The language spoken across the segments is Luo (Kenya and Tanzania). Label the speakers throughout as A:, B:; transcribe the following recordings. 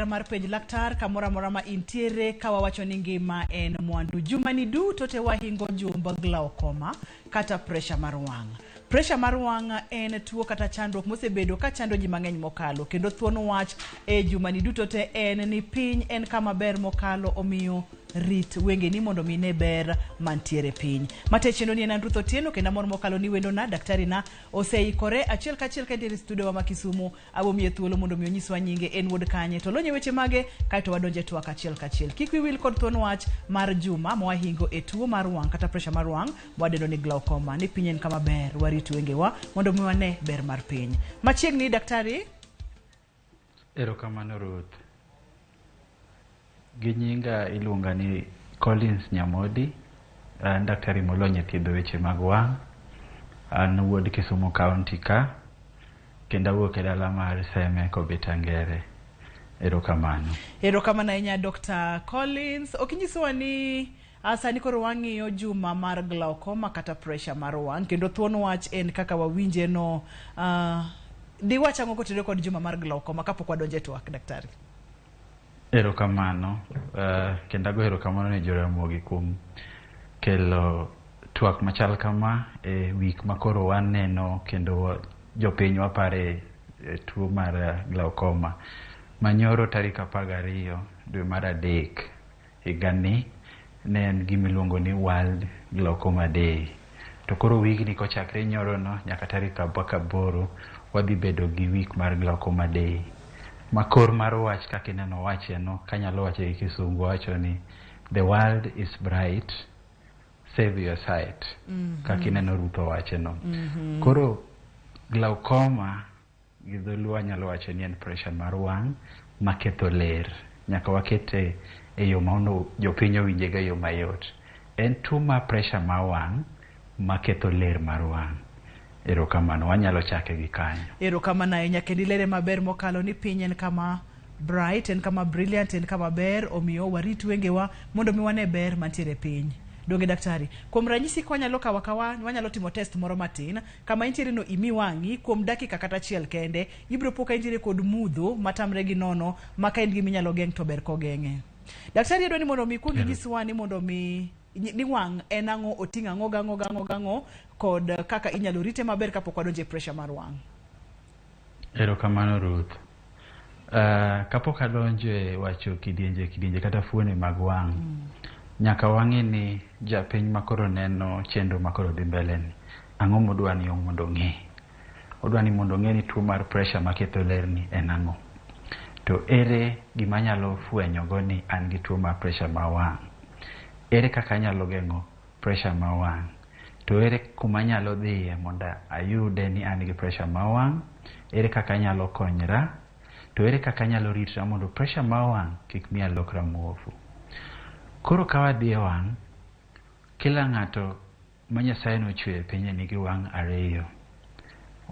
A: Mar penj laktar kamoro amora ma intiere ka wawacho ni ngima en mwandu. Jumani duto te wahingo jumb glaucoma kata pressure mar wang'. Pressure mar wang' en tuo kata chandruok mosebedo ka chando ji mang'eny mokalo kendo thuon wach e jumani duto te en ni piny en kama ber mokalo omiyo rit wengeni mondo mi ne ber mantiere piny. Mate chenro ni en an Ruth Otieno kendo amor mokalo ni wendona daktari na oseikore achiel kachiel ka entiere e studio wa ma Kisumu. Abo miye thuolo mondo mi onyiswa nyinge, en wuod kanye, to olony e weche mage, kaeto wadonje twak achiel kachiel. Kik wiyi wil kod thuon wach mar juma mwahingo e tuo mar wang' kata pressure mar wang' mwadendo ni glaucoma. Ni piny en kama ber, warit wengewa mondo mi wane ber mar piny. Machiegni daktari.
B: Erokamano Ruth. Gi nyinga iluonga ni Collins Nyamodi, an daktari molony e thiedho weche mag wang'. An wuod Kisumu County ka, kendo awuok e dala mar Seme Kobita Ngere. Erokamano.
A: Erokamano ahinya Dr. Collins. Ok inyisowa ni sani koro wang'iyo juma mar glaucoma kata pressure mar wang' kendo thuon wach en kaka wawinje no. Diwach ang'o kotenore kod juma mar glaucoma kapok wadonjo e twak, daktari?
B: Erokamano. Kendo ago erokamano ne Joramogi kuom kelo twak machal kama e wik ma koro waneno kendo jopiny wapare e tuo mar glaucoma. Manyoro tarik 12 dwe mar 3 higani ne en gima iluongo ni World Glaucoma Day. To koro wigni kochakre nyorono nyaka tarik 18 wadhi bedo gi wik mar Glaucoma Day. Ma kor mar wach kaka ineno wacheno, kanyalo wache gi kisungu wacho ni the world is bright, save your sight. Kaka ineno Ruth owacheno. Koro glaucoma gi dholuo anyalo wacho ni en pressure mar wang' maketho ler. Nyaka wakete e yo mondo jopiny owinje go e yo mayot. En tuo mar pressure mar wang' maketho ler mar wang'. Erokamano, wanyalo chake gi kanyo.
A: Erokamano ahinya kendo ilere maber mokalo ni piny en kama bright, en kama brilliant, en kama ber, omiyo warit wengewa mondo mi wane ber mantiere e piny. Donge daktari? Kuom ranyisi ka wanyalo kawo akawa, wanyalo timo test moro matin, kama intiere no imi wang'i kuom dakika kata achiel kende, ibiro po ka intiere kod mudho matamre gi nono ma ka in gima inyalo geng' to ber kogeng'e. Daktari adwa ni mondo mi kuong inyiswa ni mondo mi ni wang' en ang'o, oting'o ang'o gang'o gang'o gang'o kod kaka inyalo rite maber kapok wadonjo e pressure mar wang'.
B: Erokamano Ruth. Kapok adonjo e wacho kidienje kidienje kata fuoni mag wang', nyaka wang'e ni japiny makoro neno chenro makoro dhi mbele ni, ang'o modwa ni mondo ong'e? Odwa ni mondo ong'e ni tuo mar pressure maketho ler ni en ang'o? To ere gima anyalo fwenyo go ni an gi tuo mar pressure mar wang'? Ere kaka anyalo geng'o pressure mar wang'? To ere kuma anyalo dhiye mondo ayude ni an gi pressure mar wang'? Ere kaka anyalo konyra? To ere kaka anyalo ritra mondo pressure mar wang' kik mi alokra muofu? Koro ka wadhi e wang', kila ng'ato ma Nyasaye nochweyo e pinyni nigi wang' ariyo.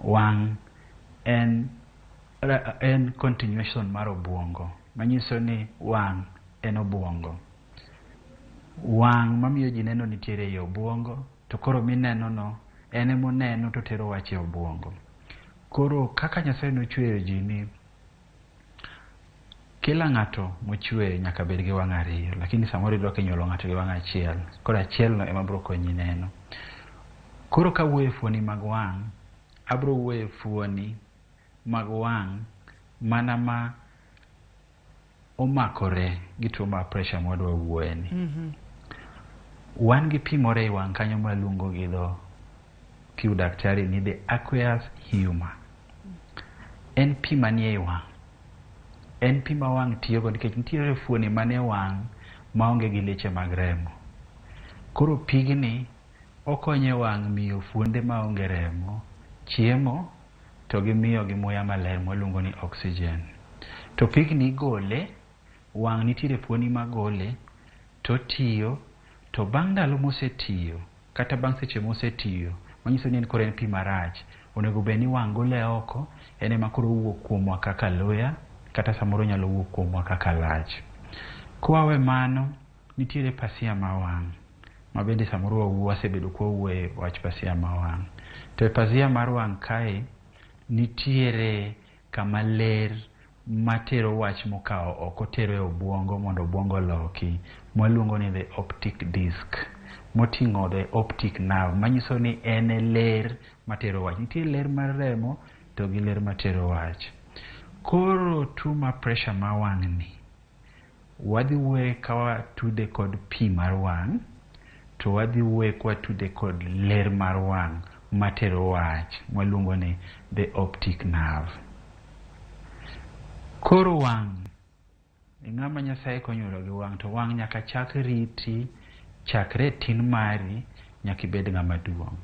B: Wang' en continuation mar obuongo, manyiso ni wang' en obuongo. Wang' mamiyo ji neno nitiere ei obuongo, to koro mineno no en emoneno to tero wach e obuongo. Koro kaka Nyasaye nochweyo ji ni kila ng'ato mochwe nyaka bed gi wang' ariyo, lakini samoro iyudo ka inyuolo ng'ato gi wang' achiel. Koro achiel no ema biro konyi neno. Koro kawuoyo e fuoni mag wang', abiro wuoyo e fuoni mag wang' mana ma omakore gi tuo mar pressure mwadwa wuoye ni. Wan gi pi moro ei wang' kanyo mwaluongo gi dho kiudaktari ni the aqueous humor. En pi manie ei wang'. En pi ma wang' tiyogo nikech nitiere fuoni manie wang' maonge gi leche mag remo. Koro pigni okonyo e wang' miyo fuonde maonge remo chiemo to gimiyo gi muya maler mwaluongo ni oxygen. To pigni igole, wang' nitiere fuoni magole to tiyo, to bang' ndalo mosetiyo kata bang' seche mosetiyo, manyiso ni en koro en pi marach, onego bed ni wang' gole oko, en ema koro owuok kuomwa kaka luya, kata samoro onyalo wuok kuomwa kaka lach. Kwawe mano, nitiere pasia mar wang' ma bende samoro wasebedo kwawuoye wach pasia mar wang'. To e pasia mar wang' kae, nitiere kama ler matero wach mokawo oko tero e obwongo mondo obwongo oloki, mwaluongo ni the optic disc, moting'o the optic nerve, manyiso ni en e ler matero wach. Nitie ler mar remo to gi ler matero wach. Koro tuo mar pressure mar wang' ni, wadhi wuoye ka watude kod pi mar wang', to wadhi wuoye ka watude kod ler mar wang' matero wach, mwaluongo ni the optic nerve. Koro wang' ng'ama Nyasaye konyuolo gi wang' to wang' nyaka chak riti chakre tin mari nyaka ibed ng'ama duong'.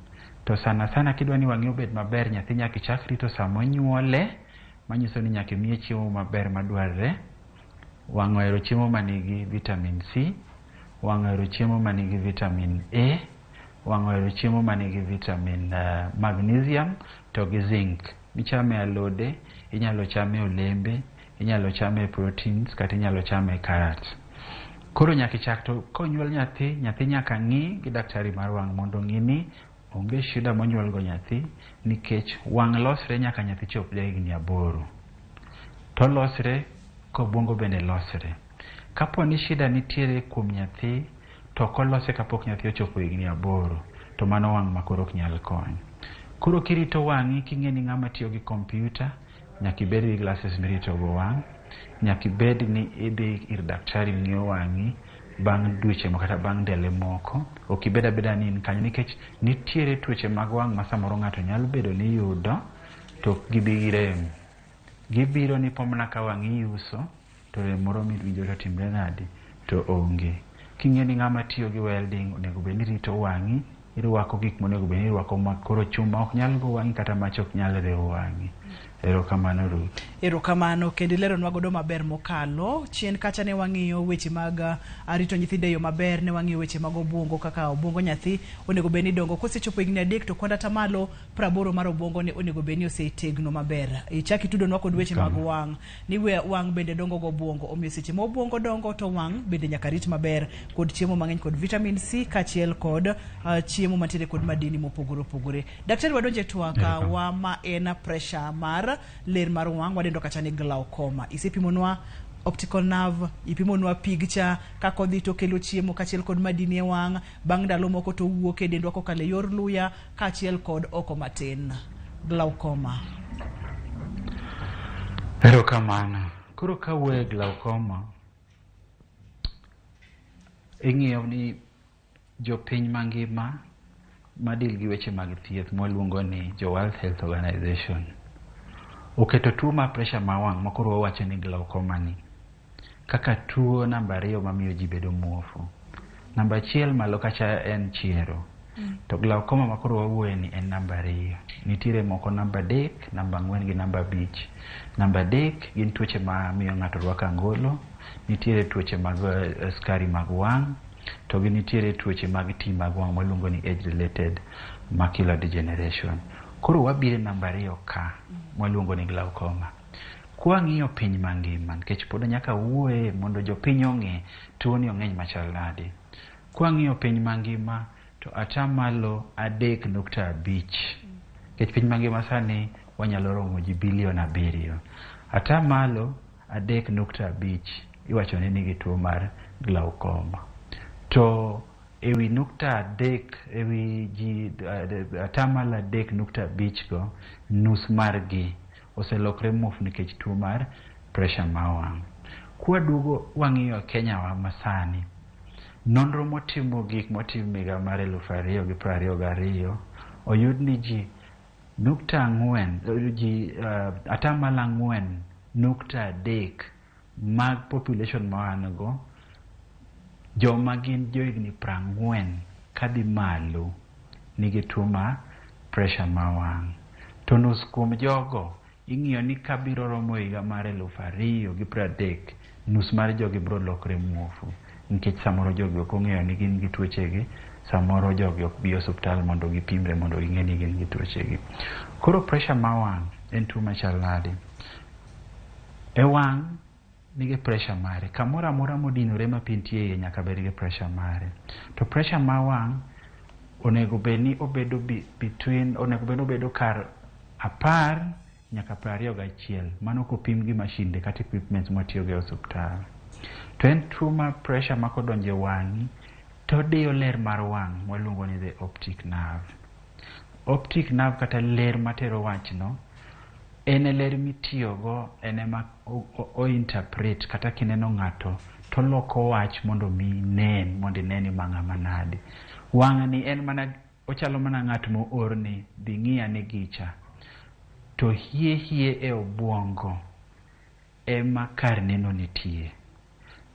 B: To sana sana kidwa ni wang'i obed maber, nyathi nyaka ichak rito sama onyuole, manyiso ni nyaka imiye chiemo maber madwarre. Wang' ohero chiemo manigi vitamin C, wang' ohero chiemo manigi vitamin A, wang' ohero chiemo manigi vitamin magnesium to gi zinc. Michame alode, inyalo chame olembe, inyalo chame proteins kata inyalo chame carrots. Koro nyaka ichak to konyuol nyathi, nyathi nyaka ng'i gi daktari mar wang' mondo ong'i ni onge shida monyuol go nyathi, nikech wang' losre nyaka nyathi chop ja higni 8. To losre kobwongo bende losre. Kapo ni shida nitiere kuom nyathi to ok olose kapok nyathi ochopo higni 8, to mano wang' ma koro ok nyal kony. Koro kirito wang'i king'e ni ng'ama tiyo gi kompyuta, nyaka ibed gi glasses mirito go wang', nyaka ibed ni idhi ir daktari ng'iyo wang'i bang' dweche moko kata bang' ndalo moko. Ok ibed abeda ni in kanyo, nikech nitiere tuoche mag wang' ma samoro ng'ato nyalo bedo ni yudo to ok gibi gi rem. Gibiro ni po mana ka wang'i yuso to rem moro miwinjo to timre nadi to onge. King'e ni ng'ama tiyo gi welding onego bed ni rito wang'i, irwako gik monego bed ni irwako ma koro chuma ok nyal go wang'i kata mach ok nyal riwo wang'i. Erokamano Ruth.
A: Erokamano kendo ileronwa godo maber mokalo. Chien kacha ne wang'iyo weche mag rito nyithindo e yo maber, ne wang'iyo weche mag obwongo kaka obwongo nyathi onego bed ni dongo. Kosechopo higni 3 to kwand atamalo 80 mar obwongo ne onego bed ni osetegno maber. Ichak itudonwa kod weche mag wang', ni wang' bende dongo go obwongo. Omiyo seche ma obwongo dongo to wang' bende nyaka rit maber kod chiemo mang'eny kod vitamin C kaachiel kod chiemo mantiere kod madini mopogore opogore. Daktari, wadonje twak wa ma en pressure mar ler mar wang', wadendo kacha ni glaucoma. Isepimonwa optical nerve, ipimonwa pig cha kaka odhi to kelo chiemo kaachiel kod madini e wang', bang' ndalo moko to owuok e dendwa kokalo e yor luya kaachiel kod oko matin. Glaucoma.
B: Erokamano. Koro kawuoyo e glaucoma, ing'iyo ni jopiny mangima madil gi weche mag thieth mwaluongo ni jo World Health Organization oketo tuo mar pressure mar wang' ma koro wawacho ni glaucoma ni kaka tuo namba 2 mamiyo ji bedo muofu. Namba 1 malo kacha en chiero. To glaucoma ma koro wawuoye ni en namba 2. Nitiere moko namba 3, namba 4 gi namba 5. Namba 3 gin tuoche ma miyo ng'ato rwako angolo, nitiere tuoche mag skari mag wang', to gi nitiere tuoche mag ti mag wang' mwaluongo ni age related macular degeneration. Koro wabiro e namba 2 ka mwaluongo ni glaucoma. Kwang'iyo piny mangima, nikech pod nyaka wuoye mondo jopiny ong'e tuo ni ong'eny machal nade. Kwang'iyo piny mangima to atamalo 3.5, nikech piny mangima sani wanyalo romo ji bilion 7. Atamalo 3.5 iwacho ni nigi tuo mar glaucoma. To ewi nukta adek, ewi ji atamalo 3.5 go, nus margi oselokre muofu nikech tuo mar pressure mar wang'. Kwaduogo wang'iyo Kenya wa masani, nonro motimo gik motim higa mar 2022 oyud ni ji nukta ang'wen, ji atamalo 4.3 mag population ma wan go, joma gin johigni 40 kadhi malo nigi tuo mar pressure mar wang'. To nus kuom jogo ing'iyo ni kabiro romo higa mar 2030, nus mar jogi biro lokre muofu, nikech samoro jogi ok ong'eyo ni gin gi tuochegi, samoro jogi ok bi osuptal mondo gipimre mondo ging'e ni gin gi tuochegi. Koro pressure mar wang' en tuo machal nade? E wang' nigi pressure mare, kamoro amora modinore ma pi nitie iye nyaka bed gi pressure mare. To pressure mar wang' onego bed ni obedo between, onego bed ni obedo kar 10 nyaka 21. Mano kopim gi mashinde kata equipments mwatiyogo e osuptal. To en tuo mar pressure ma kodonjo e wang'i to odiyo ler mar wang' mwaluongo ni the optic nerve. Optic nerve kata ler matero wachno en e ler mitiyogo, en ema o interpret kata kineno ng'ato toloko wach mondo mi inen, mondo ine ni ma ng'ama nade. Wang'ni en mana ochalo mana ng'at moorni dhi ng'i ane gicha. To hie hie e obuongo ema kar neno nitie.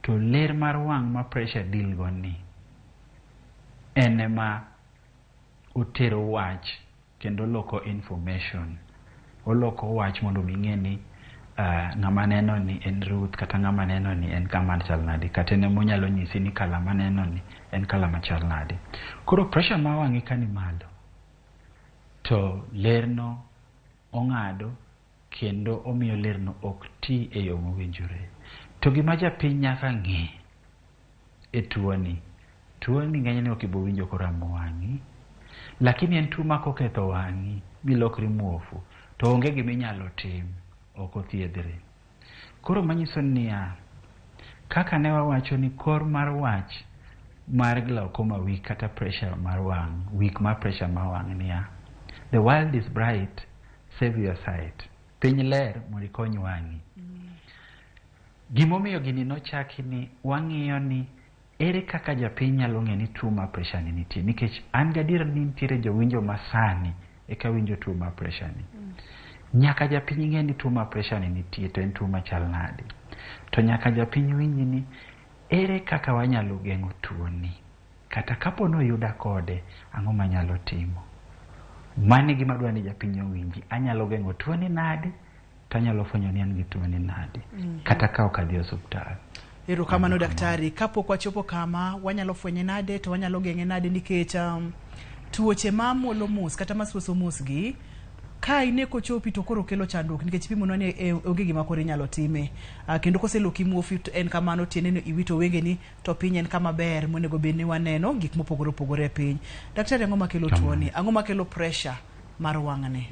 B: To ler mar wang' ma pressure deal go ni en ema otero wach kendo oloko information. Oloko wach mondo mi ing'e ni ng'ama neno ni en Ruth kata ng'ama neno ni en kama chal nade, kata en ema onyalo nyisi ni kala maneno ni en kala machal nade. Koro pressure mar wang'i ka ni malo to lerno ong'ado kendo omiyo lerno ok ti e yo mowinjore. To gima japiny nyaka ng'e e tuoni, tuoni ng'enyne ok ibo winjo koramo wang'i, lakini en tuo ma koketho wang'i milokri muofu to onge gima inyalo tim, ok othiedhre. Koro manyiso niya, kaka ne wawacho ni kor mar wach mar glaucoma week kata pressure mar wang', week mar pressure mar wang' niya, the world is bright, save your sight. Piny ler mondo ikony wang'i. Gimomiyo gini nochaki ni wang'iyo ni ere kaka japiny nyalo ng'e ni tuo mar pressure ni nitie, nikech an gadier ni nitiere jowinjo masani eka winjo tuo mar pressure ni. Nyaka japiny ng'e ni tuo mar pressure ni nitie to en tuo machal nade. To nyaka japiny winj ni ere kaka wanyalo geng'o tuo ni, kata kapo ni oyuda kode, ang'o manyalo timo. Mano e gima adwa ni japiny owinji. Anyalo geng'o tuo ni nade, to anyalo fwenyo ni an gi tuo ni nade, kata ka ok adhi e osuptal.
A: Erokamano daktari. Kapok wachopo kama wanyalo fwenye nade to wanyalo geng'e nade, nikech tuoche ma molo mos kata masuoso mos gi ka ine kochopi to koro kelo chandruok, nikech ipimonwa ni onge gima koro inyalo time. Kendo koseloki muofu to en kamano, tiende ni iwito wengeni to piny en kama ber monego bed ni waneno gik mopogore opogore e piny. Daktari, ang'o makelo tuoni? Ang'o makelo pressure mar wang'ni?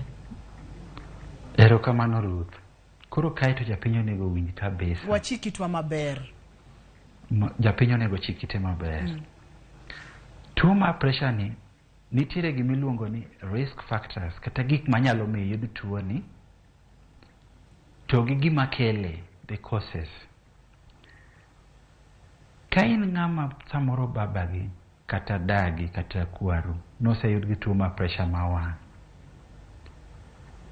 B: Erokamano Ruth. Koro kae to japiny onego owinj kabisa.
A: Wachik itwa maber.
B: Japiny onego chik ite maber. Tuo mar pressure ni nitiere gimiluongo ni risk factors kata gik manyalo miyo iyud tuoni to gi gima kele, the causes. Ka in ng'ama samoro babagi kata dagi kata kwaru noseyud gi tuo mar pressure mar wang',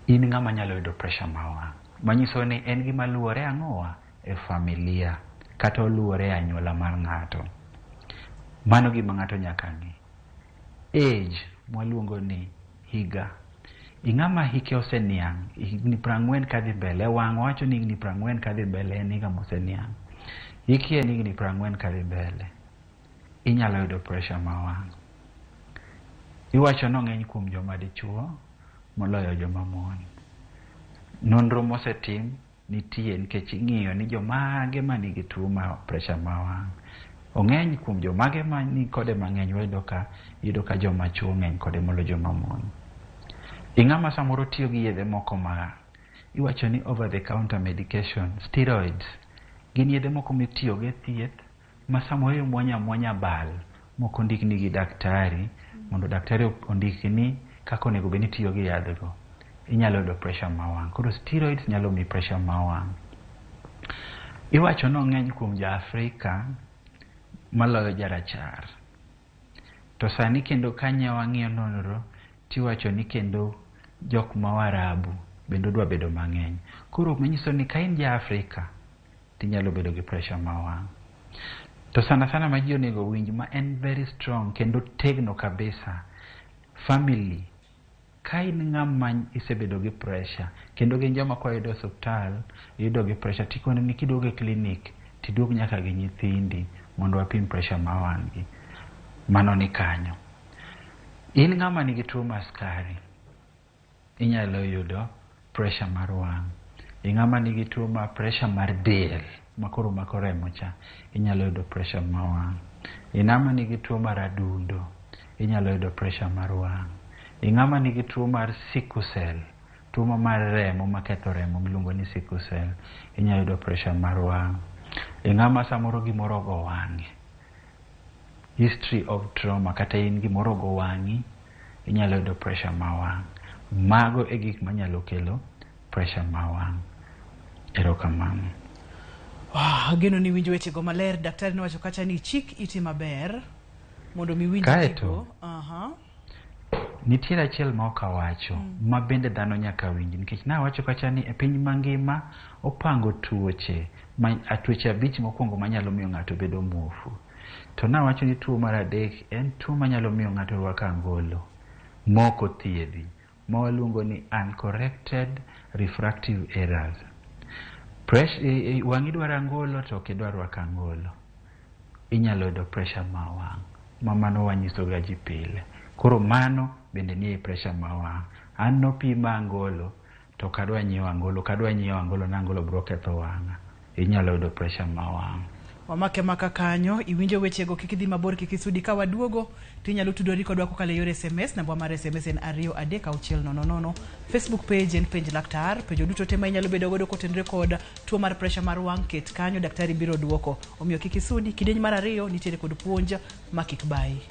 B: in ng'ama nyalo yudo pressure mar wang', manyiso ni en gima luwore ang'owa e familia kata oluwore e anyuola mar ng'ato. Mano gima ng'ato nyaka ng'e. Age mwaluongo ni higa. Ing'ama hike oseniang', higni 40 kadhi mbele, wang' wacho ni higni 40 kadhi mbele en higa moseniang'. Hiki en higni 40 kadhi mbele, inyalo yudo pressure mar wang'. Iwacho ni ong'eny kuom joma dichuo moloyo joma mon. Nonro mosetim nitie nikech ing'iyo ni jomage manigi tuo mar pressure mar wang'. Ong'eny kuom jomage mani kode mang'eny, wayudo ka joma chuo ng'eny kode moloyo joma mon. Ing'ama samoro tiyo gi yedhe moko ma iwacho ni over the counter medication, steroids, gin yedhe moko mitiyogo e thieth ma samoro imuonyo amuonya bal mok ondikni gi daktari, mondo daktari ondikni kaka onego bed ni itiyo gi yadhgo, inyalo yudo pressure mar wang'. Koro steroids nyalo miyi pressure mar wang'. Iwacho ni ong'eny kuom jo Afrika maloyo jarachar. To sani kendo ka wang'iyo nonro tiwacho ni kendo jok ma Waarabu bende odwa bedo mang'eny. Koro manyiso ni ka in ja Afrika tinyalo bedo gi pressure mar wang'. To sana sana ma ji onego winj ma en very strong kendo tegno kabisa, family. Ka in ng'ama isebedo gi pressure kendo gin joma koyudo e osuptal iyudo gi pressure, tikone ni kiduogo e clinic tiduog nyaka gi nyithindi mondo wapim pressure mar wang' gi. Mano ni kanyo. In ng'ama nigi tuo mar sukari, inyalo yudo pressure mar wang'. Ing'ama nigi tuo mar pressure mar del makoro mako remo cha, inyalo yudo pressure mar wang'. Ing'ama nigi tuo mar adundo, inyalo yudo pressure mar wang'. Ing'ama nigi tuo mar sickle cell, Tuo mar remo maketho remo miluongo ni sickle cell, inyalo yudo pressure mar wang'. E ng'ama samoro gimoro ogo wang'e, history of trauma, kata in gimoro ogo wang'i, inyalo yudo pressure mar wang'. Mago e gik manyalo kelo pressure mar wang'. Erokamano.
A: Wow, ageno ni winjo wechego maler. Daktari nowacho kacha ni chik iti maber mondo mi winj
B: Kaeto,
A: gigo. Aha.
B: Nitiere achiel ma ok awacho, ma bende dhano nyaka winji, nikech nawacho kacha ni e piny mangima opango tuoche ma, tuoche 5 mokwongo manyalo miyo ng'ato bedo muofu. To nawacho ni tuo mar 3 en tuo manyalo miyo ng'ato rwako angolo mok othiedhi, ma waluongo ni uncorrected refractive errors. Wang'i dwaro angolo to ok idwar rwako angolo, inyalo yudo pressure mar wang', ma mano wanyiso ga ji pile. Koro mano bende nie pressure mar wang'. An nopima angolo to ok adwa nyiewo angolo, ok adwa nyiewo angolo na angolo biro ketho wang'a. Inyalo yudo pressure mar wang'.
A: Wamake maka kanyo, iwinjo wechego, kik idhi mabor, kik isudi. Ka waduogo tinyalo tudori kodwa kokalo e yor SMS. Namba mar SMS en 23600. Facebook page en Penj Laktar. Penjo duto te ma inyalo bedo godo kotenore kod tuo mar pressure mar wang', ket kanyo, daktari biro duoko. Omiyo kik isudi. Kidieny mar 2 nitiere kod puonj ma kik bayi.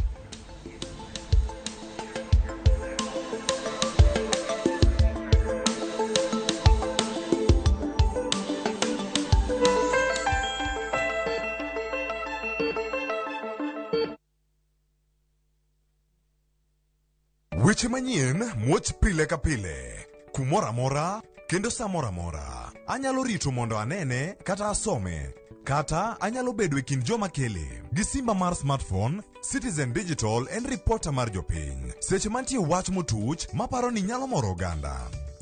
C: Weche manyien muoch pile ka pile, kumoro amora kendo sa moro amora. Anyalo rito mondo anene kata asome, kata anyalo bedo e kind joma kele. Gi simba mar smartphone, Citizen Digital en ripota mar jopiny. Seche mantie wach motuch maparo ni nyalo moro oganda,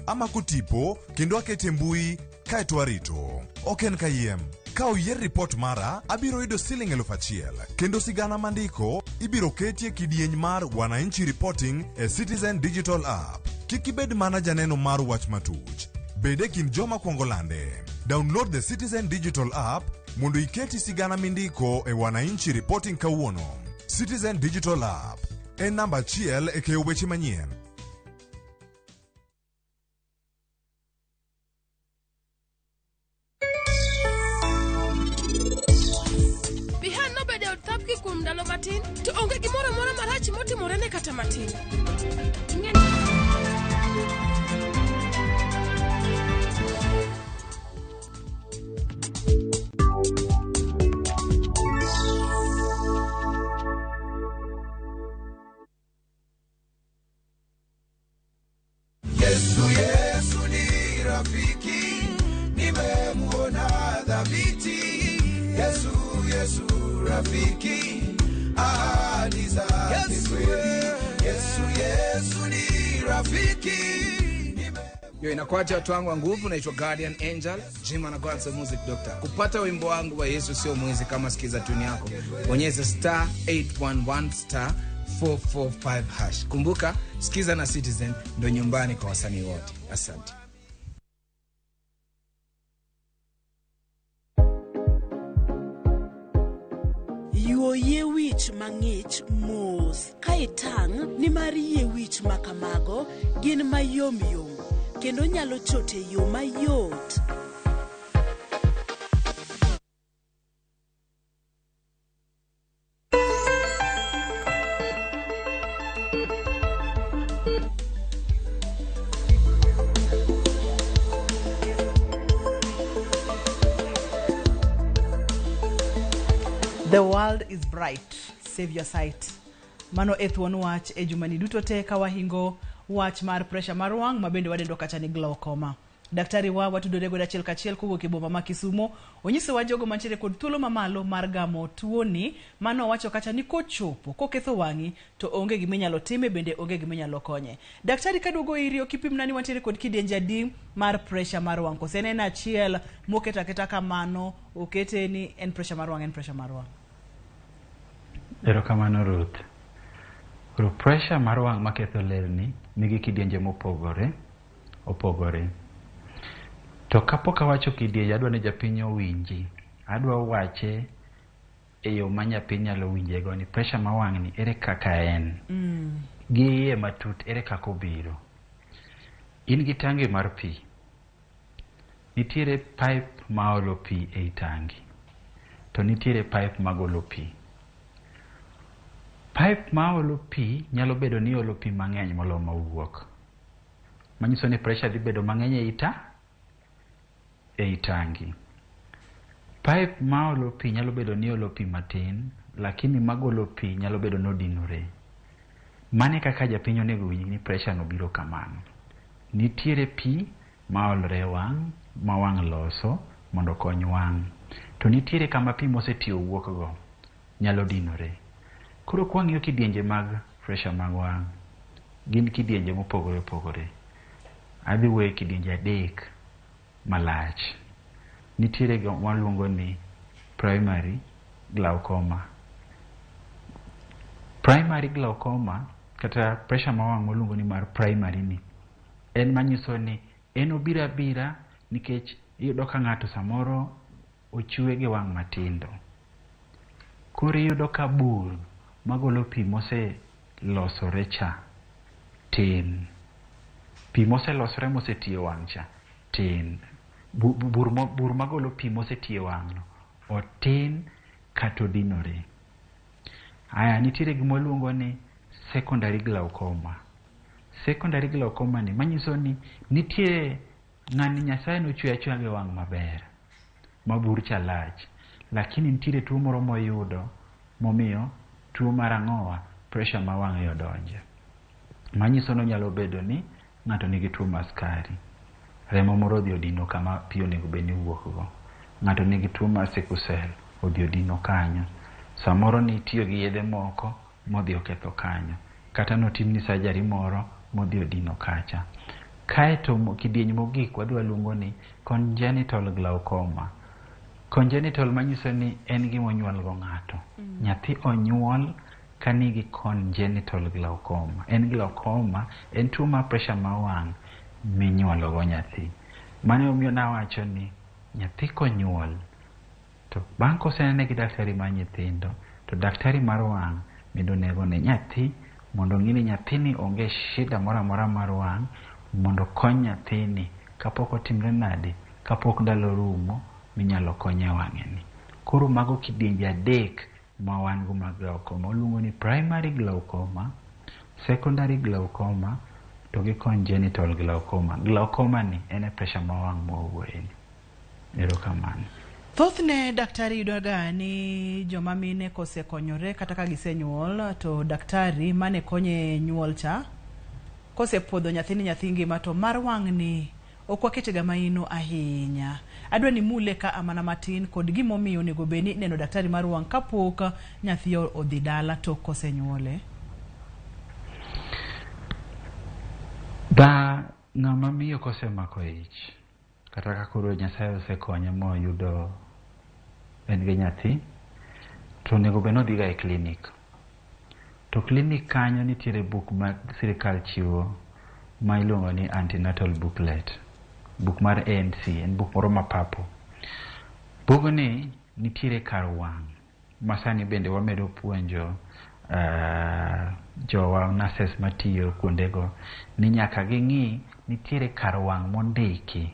C: amako tipo kendo akete mbui kaeto arito. Ok en kayiem. Ka oyier ripot mara, abiro yudo siling 1000 kendo sigana mandiko ibiro ketie kidieny mar Wananchi Reporting e Citizen Digital App. Kik ibed mana janeno mar wach matuch. Bed e kind joma kwongo lande. Download the Citizen Digital App mondo iketi sigana mindiko e Wananchi Reporting kawuono. Citizen Digital App en namba 1 e keyo weche manyien.
D: Bihan nobedo e od Thapki kuom ndalo matin, to onge gimoro amora marach motimorene kata matin.
E: Yesu, Yesu ni rafiki, nimemuona dhabiti. Yesu, Yesu rafiki, ahadi zake kweli. Yesu, Yesu ni rafiki.
F: Yo, inakuacha watu wangu wa nguvu. Naitwa Guardian Angel Jim na God's Music Doctor. Kupata wimbo wangu wa Yesu sio mwizi, kama sikiza tune yako, bonyeza star 811 star 445 hash. Kumbuka, sikiza na Citizen ndo nyumbani kwa wasanii wote. Asante.
G: Yuo yie wich mang'ich mos ka itang' nimar yie wich makamago gin mayomyom kendo nyalo chot e yo mayot.
A: The world is bright, save your sight. Mano e thuon wach e jumani duto te ka wahingo wach mar pressure mar wang' ma bende wadendo kacha ni glaucoma. Daktari wa watudore godo achiel kachiel kowuok e boma ma Kisumo. Onyisowa jogo mantiere kod thuolo mamalo mar gamo tuoni, mano owacho kacha ni kochopo koketho wang'i to onge gima inyalo time, bende onge gima inyalo konye. Daktari, kaduogo iri, ok ipimna ni wantiere kod kidienje adi mar pressure mar wang', kose en achiel moketo aketa kamano, okete ni en pressure mar wang', en pressure mar wang'?
B: Erokamano Ruth. Koro pressure mar wang' maketho lerni nigi kidienje mopogore opogore. To kapok awacho kidienje, adwa ni japiny owinji. Adwa wache e yo ma nyapiny nyalo winjego ni pressure mar wang' ni ere kaka en. Gi iye matut ere kaka obiro. In gi tangi mar pi. Nitiere pipe maolo pi ei tangi. To nitiere pipe magolo pi. Pipe maolo pi nyalo bedo ni olo pi mang'eny moloyo mawuok. Manyiso ni pressure dhi bedo mang'eny ei tangi. Pipe maolo pi nyalo bedo ni olo pi matin, lakini magolo pi nyalo bedo ni odinore. Mane kaka japiny onego winj ni pressure no biro kamano. Nitiere pi maolore e wang' ma wang' loso mondo okony wang'. To nitiere kama pi mosetiyo wuok go nyalo dinore. Koro kwang'iyo kidienje mag pressure mag wang', gin kidienje mopogore opogore. Adhi wuoyo e kidienje 3 malach. Nitiere waluongo ni primary glaucoma. Primary glaucoma kata pressure ma wang' waluongo ni mar primary ni en manyiso ni en obiro abira nikech iyudo ka ng'ato samoro ochwe gi wang' matindo. Koro iyudo ka bur magolo pi moselosore cha tin. Pi moselosore mosetiyo wang' cha tin. Bur magolo pi mosetiyo wang' no otin kata odinore. Aya, nitiere gima waluongo ni secondary glaucoma. Secondary glaucoma ni manyiso ni nitie ng'ani Nyasaye nochwe achweya gi wang' maber ma bur cha lach, lakini nitiere tuo moro moyudo momiyo tuo mar ang'owa pressure ma wang'e odonje. Manyiso ni onyalo bedo ni ng'ato nigi tuo mar sukari, remo moro odhi odino kama pi onego bed ni wuok go. Ng'ato nigi tuo mar sickle cell odhi odino kanyo. Samoro nitiyo gi yedhe moko modhi oketho kanyo. Kata notimni surgery moro modhi odino kacha. Kaeto kidieny mogik wadhi waluongo ni congenital glaucoma. Congenital manyiso ni en gima onyuol go ng'ato. Nyathi onyuol ka nigi congenital glaucoma. En glaucoma, en tuo mar pressure ma wang' minyuolo go nyathi. Mano emomiyo nawacho ni nyathi konyuol to bang' kosenene gi daktari mar nyithindo to daktari mar wang' bende onego ne nyathi mondo ong'i ni nyathini onge shida moro amora mar wang' mondo okony nyathini kapok otimre nade, kapok ndalo rumo minyalo konye wang'e ni. Koro mago kidienje 3 ma wan go mag glaucoma. Waluongo ni primary glaucoma, secondary glaucoma to gi congenital glaucoma. Glaucoma ni en e pressure ma wang' mwawuoye ni. Erokamano.
A: Thothne daktari yudoga ni joma mine kosekonyore kata ka gisenyuol to daktari mane konye nyuol cha kosepuodho nyathini nyathi ngima to mar wang' ni ok waketega maino ahinya. Adwa ni mule ka amana matin kod gimomiyo onego bed ni ineno daktari mar wang' kapok nyathi odhi dala tok kosenyuole.
B: Ba ng'ama miyo kosemako ich kata ka koro Nyasaye osekonye moyudo en gi nyathi to onego bed ni odhiga e klinik. To klinik kanyo nitiere buk ma sirikal chiwo ma iluongo ni antenatal booklet. Buk mar ANC, en buk moro ma purple. Bugni nitiere kar wang' ma sani bende wamedo puonjo jowa nurses matiyo kuondego ni nyaka ging'i nitiere kar wang' mondiki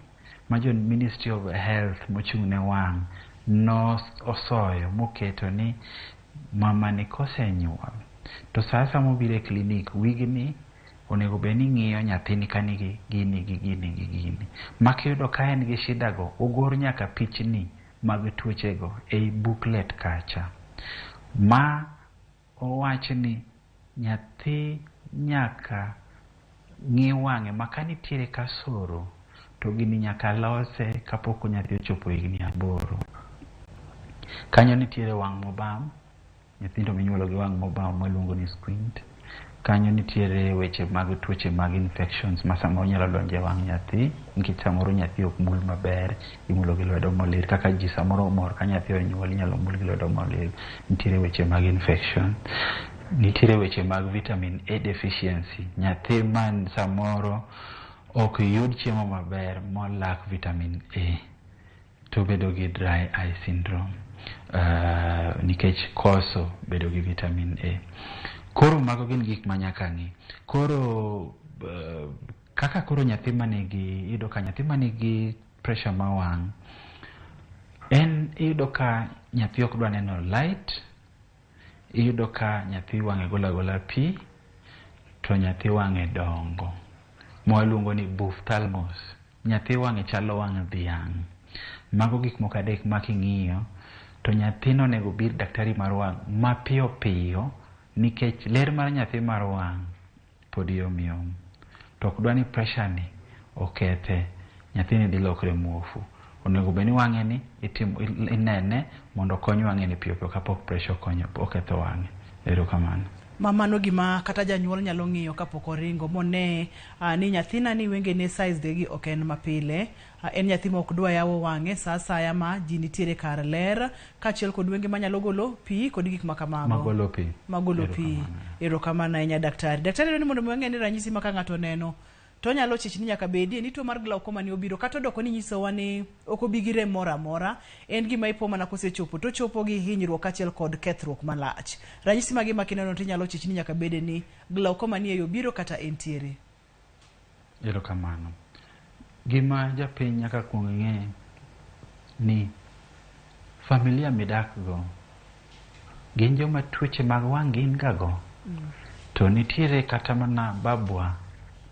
B: ma jo Ministry of Health mochung' ne wang' nosoyo moketo ni mama ni kosenyuol to sa asaya mobiro e klinik wigni onego bed ni ng'iyo nyathini ka nigi gini gi gini gi gini. Ma kiyudo ka en gi shida go, ogor nyaka pichni mag tuochego ei booklet kacha. Ma owach ni nyathi nyaka ng'i wang'e ma ka nitiere kasoro to gini nyaka lose kapok nyathi ochopo higni 8. Kanyo nitiere wang' mobam, nyithindo minyuolo gi wang' mobam waluongo ni squint. Kanyo nitiere weche mag tuoche mag infections ma samoro nyalo donjo e wang' nyathi nikech samoro nyathi ok mul maber, imulo gi lwedo molil kaka ji samoro mor ka nyathi onyuol inyalo mul gi lwedo molil. Nitiere weche mag infection. Nitiere weche mag vitamin A deficiency. Nyathi man samoro ok yud chiemo maber molak vitamin A to bedo gi dry eye syndrome nikech koso bedo gi vitamin A. Koro mago gin gik ma nyaka ng'i. Koro Kaka koro nyathi manigi, iyudo ka nyathi manigi pressure ma wang', en iyudo ka nyathi ok dwa neno light, iyudo ka nyathi wang'e golo agola pi, to nyathi wang'e dongo. Mwaluongo ni buphthalmos. Nyathi wang'e chalo wang' dhiang'. Mago gik moko adek ma king'iyo, to nyathino onego obir daktari mar wang' mapiyo piyo nikech ler mar nyathi mar wang' pod yom yom. To ok dwa ni pressure ni okethe, nyathini dhi lokre muofu. Onego bed ni wang'e ni itimo, inene mondo okony wang'e ni piyo piyo kapok pressure okonyo, oketho wang'e. Erokamano.
A: Ma mano gima kata janyuol nyalo ng'iyo kapok oringo mone ni nyathina ni wengene size de gi ok en mapile. En nyathi ma ok dwa yawo wang'e sa asaya ma ji nitiere kar ler, kaachiel kod wenge manyalo golo pi kod gik ma kamago.
B: Magolo pi.
A: Magolo pi. Erokamano ahinya daktari. Daktari dwaro ni mondo mi wang'e ni ranyisi ma ka ng'ato oneno to onyalo chich ni nyaka bedie ni tuo mar glaucoma ni obiro, kata odoko ni nyisowa ni ok obi gi rem moro amora, en gima ipo mana kosechopo to ochopo gi hinyruok kaachiel kod kethruok malach. Ranyisi mage ma kineno to inyalo chich ni nyaka bede ni glaucoma ni e obiro kata entiere?
B: Erokamano. Gima japiny nyaka kuong ng'e ni familia midak go gin joma tuoche mag wang' gin ga go. To nitiere kata mana babwa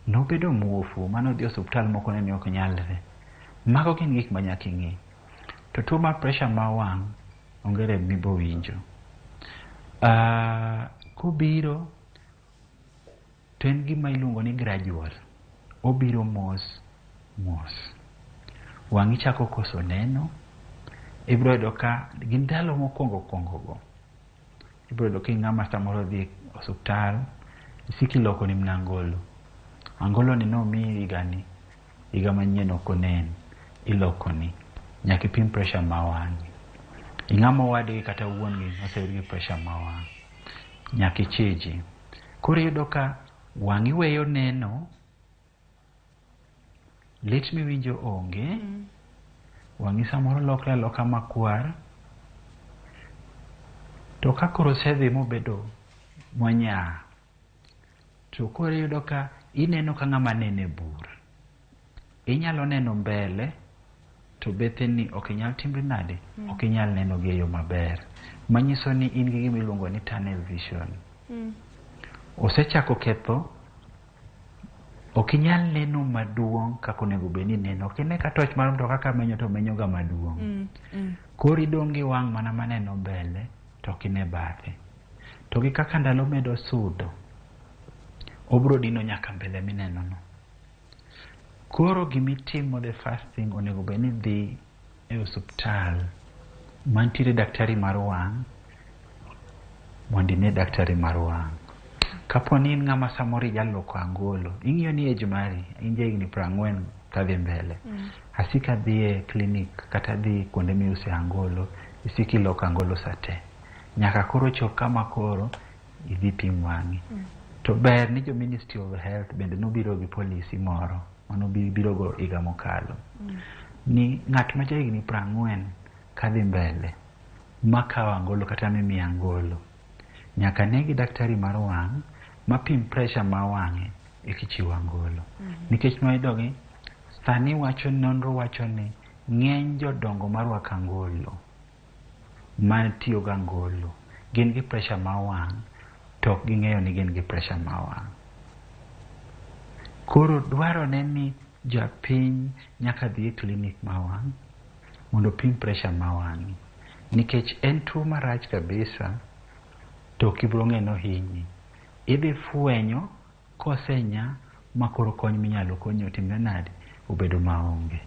B: nobedo muofu manodhi e osuptal moko ne ni ok nyalre. Mago gin gik ma nyaka ing'e. To tuo mar pressure mar wang' onge rem mibowinjo. Kobiro to en gima iluongo ni gradual. Obiro mos mos. Wang'i chako koso neno, ibiro yudo ka gi ndalo mokwongo kwongo go, ibiro yudo ka ing'ama samoro dhi e osuptal, isiko iloko ni mana angolo. Angolo ni nomiyi higani, higa manyien ok onen, ilokoni. Nyaka ipim pressure ma wang'i. Ing'ama owadgi kata wuon gi oseyud gi pressure ma wang', nyaka ichiji. Koro iyudo ka wang'i weyo neno, lit miwinjo onge, wang'i samoro lokre aloka makwar, to ka koro osedhi mobedo monyaa, to koro iyudo ka ineno ka ng'ama neno e bur. Inyalo neno mbele, to betheni ok inyal timri nade? Ok inyal neno gi e yo maber. Manyiso ni in gi gima iluongo ni tunnel vision. Osechako ketho, ok inyal neno maduong' kaka onego bed ni ineno. Ok ine ka toch mar mtoka ka menyo to menyo ga maduong'. Koro idong' gi wang' mana maneno mbele to ok ine bathe. To gi kaka ndalo medo sudo, obro dino nyaka mbele mineno no. Koro gimitimo the first thing onego bed ni dhi e osuptal mantiere daktari mar wang' mondo ine daktari mar wang'. Kapo ni in ng'ama samoro ijaloko angolo, ing'iyo ni age mari, in ja higni 40 kadhi mbele. Asika dhi e klinik kata dhi kuonde miuse angolo, isiko iloko angolo sate. Nyaka koro chop kama koro idhi pim wang'i. To ber ni jo Ministry of Health bende nobiro gi policy moro manobiro go higa mokalo. Ni ng'at ma ja higni 40 kadhi mbele makawo angolo kata mimiyo angolo, nyaka ne gi daktari mar wang' mapim pressure ma wang'e eka ichiwo angolo. Nikech nwayudo gi sani wacho nonro wacho ni ng'eny jodongo marwako angolo matiyo gi angolo gin gi pressure ma wang' to ok ging'eyo ni gin gi pressure ma wang'. Koro dwarore ni japiny nyaka dhi e klinik ma wang' mondo opim pressure ma wang'e. Nikech en tuo marach kabisa to ok ibiro ng'e ni ohinyi. Idhi fwenyo kosenya ma koro kony minyalo konyi otimre nade? Obedo maonge.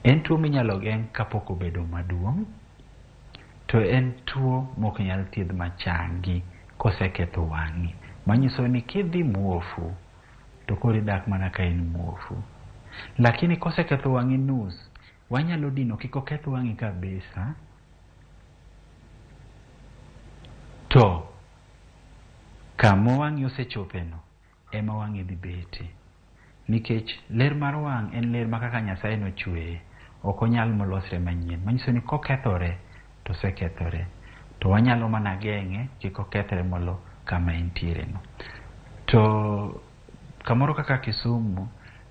B: En tuo minyalo geng' kapok obedo maduong', to en tuo mok nyal thiedh machangi koseketho wang'i. Manyiso ni kidhi muofu to koro idak mana ka in muofu. Lakini koseketho wang'i nus, wanyalo dino kik oketh wang'i kabisa, to kama wang'i osechopeno ema wang'i dhi bete. Nikech ler mar wang' en ler ma kaka Nyasaye nochweye, ok onyal molosre manyien. Manyiso ni kokethore to osekethore. To wanyalo mana geng'e kik okethre molo kama entiere no. To kamoro kaka Kisumu,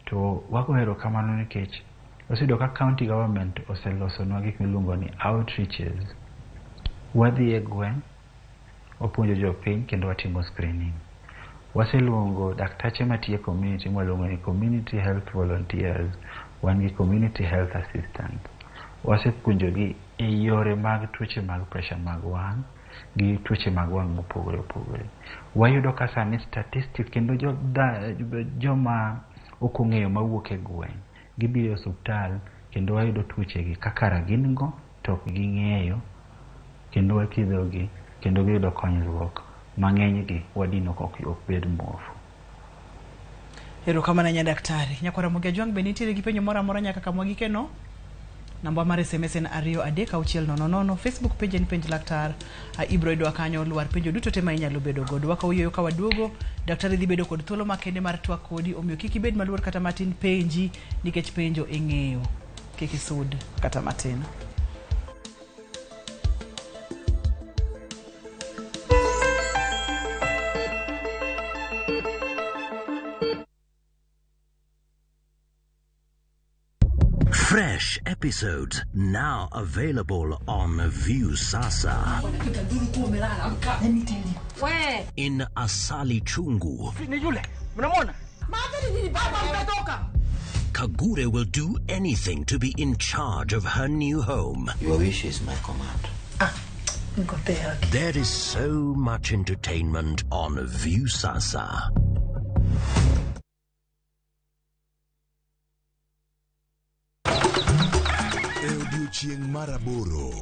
B: To wago erokamano nikech oseyudo ka county government oselosonwa gik miluongo ni outreaches. Wadhi e gweng', wapuonjo jopiny kendo watimo screening. Waseluongo daktache matiyo e community mwaluongo ni community health volunteers, wan gi community health assistant. Wasepuonjogi e yore mag tuoche mag pressure mag wang' gi tuoche mag wang' mopogore opogore. Wayudo ka sani statistics kendo joma ok ong'eyo mawuok e gweng' gibiro e osuptal kendo wayudo tuoche gi ka kara gin go to ok ging'eyo kendo wathiedhogi kendo giyudo konyruok mang'eny gi wadino ok bed muofu.
A: Erokamano ahinya daktari. Nyakwar Ramogi Ajwang' be nitiere gi penjo moro amora nyaka kama wagikeno? Namba mar SMS en 23600. Facebook page en Penj Laktar. Ibro yudowa kanyo lwar penjo duto te ma inyalo bedo godo. Wakawo ka waduogo, daktari dhi bedo kod thuolo makende mar twak kodi, omiyo kik ibed maluor kata matin penji nikech penjo ing'eyo. Kik isud kata matin.
H: Fresh episodes now available on Viusasa. In Asali Chungu, Kagure will do anything to be in charge of her new home.
I: Your wish is my command.
H: There is so much entertainment on Viusasa.
C: E odiechieng' mar aboro,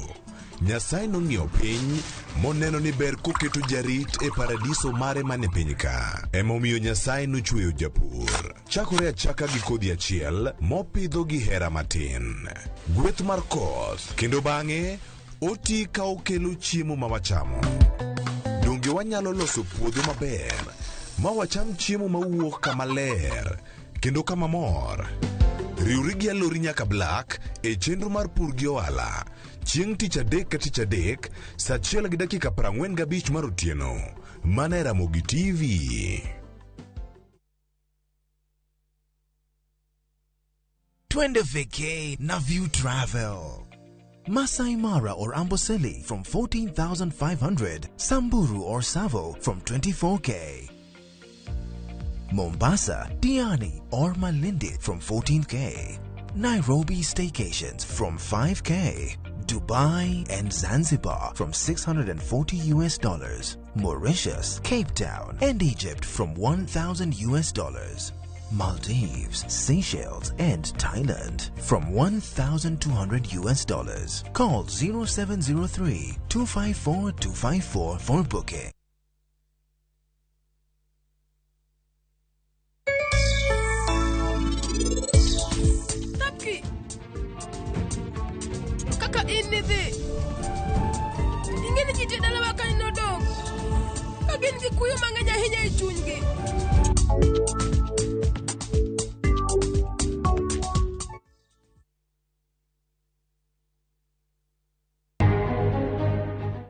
C: Nyasaye nong'iyo piny moneno ni ber koketo jarit e paradiso mare mane piny ka. Emomiyo Nyasaye nochweyo japur. Chakore achaka gi kodhi achiel mopidho gi hera matin. Gweth mar koth kendo bang'e oti ka okelo chiemo ma wachamo. Donge wanyalo loso puodho maber ma wacham chiemo mawuok kama ler kendo kama mor? Riwri gi Alori nyaka Black e chenro mar pur gi ohala chieng' tich adek ka tich adek saa 1:45 mar otieno mana e Ramogi TV.
E: Twende vacay na View Travel. Masai Mara or Amboseli from 14,500, Samburu or Savo from 24K. Mombasa, Diani or Malindi from 14K. Nairobi staycations from 5K. Dubai and Zanzibar from $640 US. Mauritius, Cape Town and Egypt from $1,000 US. Maldives, Seychelles and Thailand from $1,200 US. Call 0703 254 254 for booking.
D: Tapki. Kaka in nidhi. Ing'e ni ji te dalawa kanyo nodong'. Ka gin gi kuyo mang'eny ahinya e chunygi.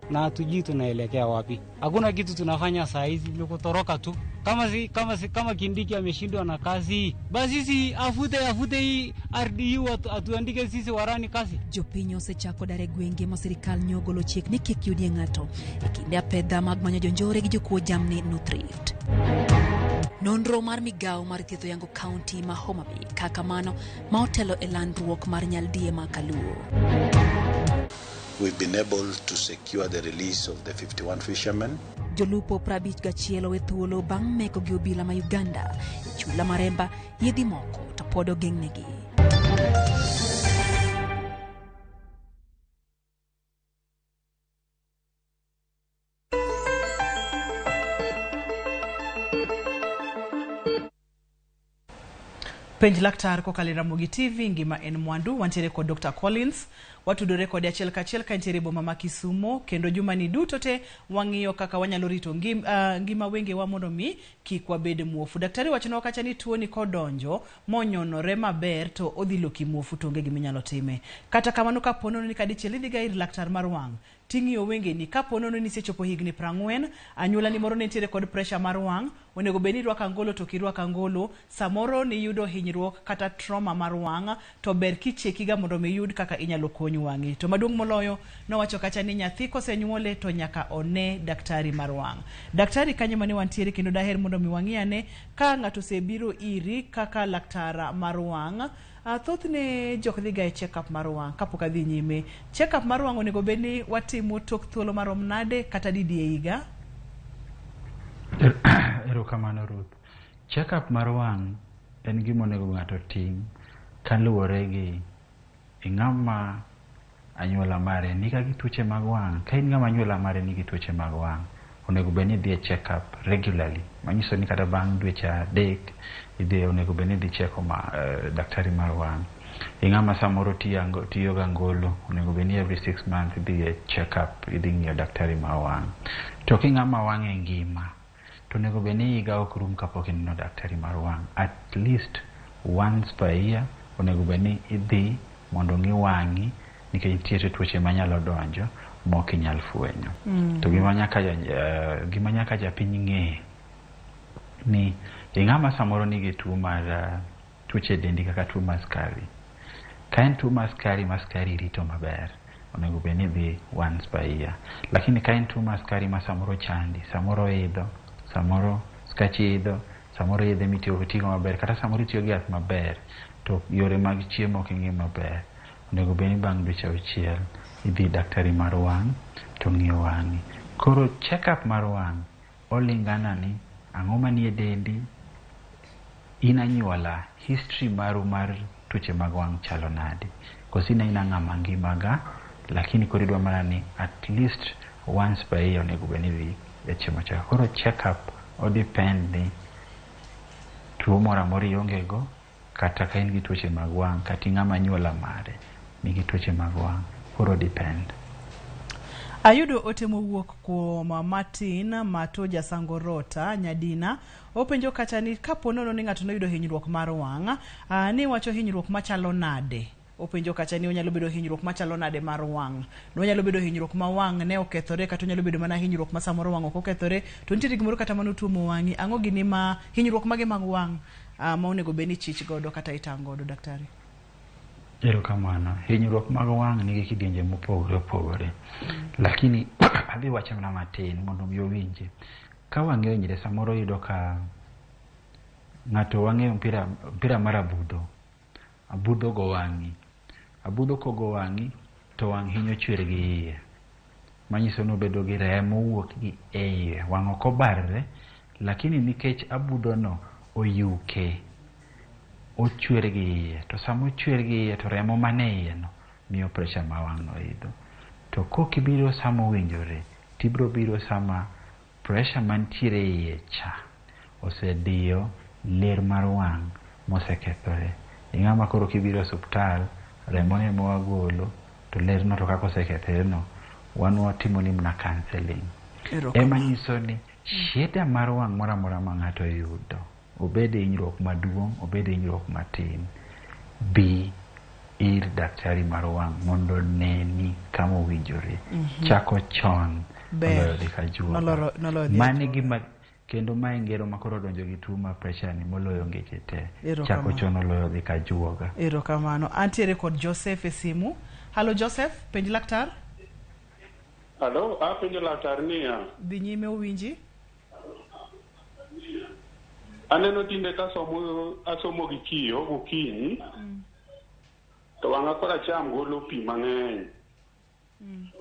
J: Na hatujui tunaelekea wapi. Hakuna kitu tunafanya saa hizi, ni kutoroka tu. Kama Kindiki ameshindwa na kazi, basi sisi afute hii ardhi hii, atuandike sisi warani kazi.
K: Jopiny osechako dar e gwenge ma sirikal nyogolo chik ni kik yudie ng'ato e kinde apedha mag manyo jonjore gi jokuo jamni North Rift. Nonro mar migawo mar thieth oyango kaunti ma Homa Bay kaka mano ma otelo e landruok mar nyaldiema kaluo.
I: We've been able to secure the release of the 51 fishermen.
K: Jolupo 51 owe thuolo bang' meko gi obila ma Uganda e chula Maremba, yiedhi moko to pod ogeng'negi.
A: Penj Laktar kokalo e Ramogi TV, ngima en mwandu. Wantiere kod Dr. Collins. Watudore kode achiel kachiel ka entiere e boma ma Kisumo kendo jumani duto te wang'iyo kaka wanyalo rito ngima wengewa mondo mi kik wabed muofu. Daktari wachonwa kacha ni tuoni kodonjo monyonore maber to odhi loki muofu to onge giminyalo time. Kata kamano kapo nono ni kadichiel idhiga ir laktar mar wang' ting'iyo wengeni kapo nono ni isechopo higni 40, anyuolani moro ne nitiere kod pressure mar wang', onego bed ni irwako angolo to ok irwak angolo, samoro niyudo hinyruok kata trauma mar wang' to ber kichekiga mondo mi iyud kaka inyalo kony wang'i. To maduong' moloyo nowacho kacha ni nyathi kosenyuole to nyaka one daktari mar wang'. Daktari kanyo mane wantiere kendo daher mondo mi wang'i ane ka ng'ato osebiro iri kaka laktar mar wang'. Thothne jok dhiga e check up mar wang' kapok adhi nyime. Check up mar wang' onego bed ni watimo tok thuolo marom nade kata didi e higa?
B: Erokamano Ruth. Check up mar wang' en gima onego ng'ato otim kaluwore gi ng'ama anyuola mare niga gi tuoche mag wang'. Ka in ng'ama anyuola mare nigi tuoche mag wang', onego bed ni idhi e check up regularly. Manyiso ni kata bang' dweche 3 idhi, onego bed ni idhi cheko daktari mar wang'. Ing'ama samoro tiyo ga ngolo, onego bed ni every 6 months idhi e check up, idhi ng'iyo daktari mar wang'. To king'ama wang'e ngima, to onego bed ni higa ok rum kapok ineno daktari mar wang'. At least once per year onego bed ni idhi mondo ong'i wang'i nikech nitiere tuoche manyalo donjo mok inyal fwenyo. To gima nyaka japiny ng'e ni ing'ama samoro nigi tuo mar tuoche e dendi kaka tuo mar sukari. Ka en tuo mar sukari ma sukari rito maber, onego bed ni idhi once per year. Lakini ka en tuo mar sukari ma samoro chandi, samoro idho, samoro skachi idho, samoro yedhe mitiyogo tigo maber, kata samoro itiyo gi yath maber, to yore mag chiemo ok ing'i maber, onego bed ni bang' dweche 6 idhi daktari mar wang' to ng'iyo wang'i. Koro check up mar wang' olingana ni ang'o manie dendi, in anyuola, history maru mar tuoche mag wang' chalo nade, koso in aina ng'ama ngima ga, lakini koro idwa mana ni at least once per year onego bed ni idhi e timo check up. Koro check up o depend ni tuo moro amora ionge go, kata ka in gi tuoche mag wang', kata ing'ama anyuola mare nigi tuoche mag wang', koro depend.
A: Ayudo ote mowuok kuom Martin Mato Jasangorota Nyadina. Openjo kacha ni kapo nono ni ng'ato noyudo hinyruok mar wang', ni wacho hinyruok machalo nade? Openjo kacha ni onyalo bedo hinyruok machalo nade mar wang'? Onyalo bedo hinyruok ma wang' ne okethore, kata onyalo bedo mana hinyruok ma samoro wang' ok okethore, to nitiere gimoro kata manotuomo wang'i. Ang'o gini ma hinyruok mage mag wang' ma onego bed ni chich godo kata itang' godo, daktari?
B: Erokamano. Hinyruok mag wang' nigi kidienje mopogore opogore. Lakini adhi wacho mana matin mondo mi owinji. Ka wang'e ohinyre, samoro iyudo ka ng'ato wang'e mpira mar abudho. Abudho go wang'i. Abudho kogo wang'i to wang' hinyo chwer gi iye. Manyiso ni obedo gi remo wuok gi e iye. Wang' ok obarre, lakini nikech abudho no oyuke, ochwer gi iye. To sama ochwer gi iye to remo mane iye no miyo pressure ma wang' no idho. To kokibiro sama owinjore, tibiro biro sama pressure mantiere e iye cha osediyo ler mar wang' mosekethore. Ing'ama koro kibiro e osuptal, remo ne mwagolo to lerno to kaka osekethore no, wan watimo ni mana counseling. Ema nyiso ni shida mar wang' moro amora ma ng'ato yudo, obed hinyruok maduong', obed hinyruok matin, bi ir daktari mar wang' mondo oneni kama owinjore. Chako chon moloyo dhi ka juoga. Mano gima kendo mae ngero ma koro donjo gi tuo mar pressure ni moloyo ngeche te. Chako chon oloyo dhi ka juoga.
A: Erokamano. Antiere kod Joseph e simu. Halo Joseph, penj laktar.
L: Halo, apenjo laktar niya.
A: Dhi nyime owinji.
L: Aneno tinde ka asomo gi kiyo gokinyi, to wang'a koracham golo pi mang'eny.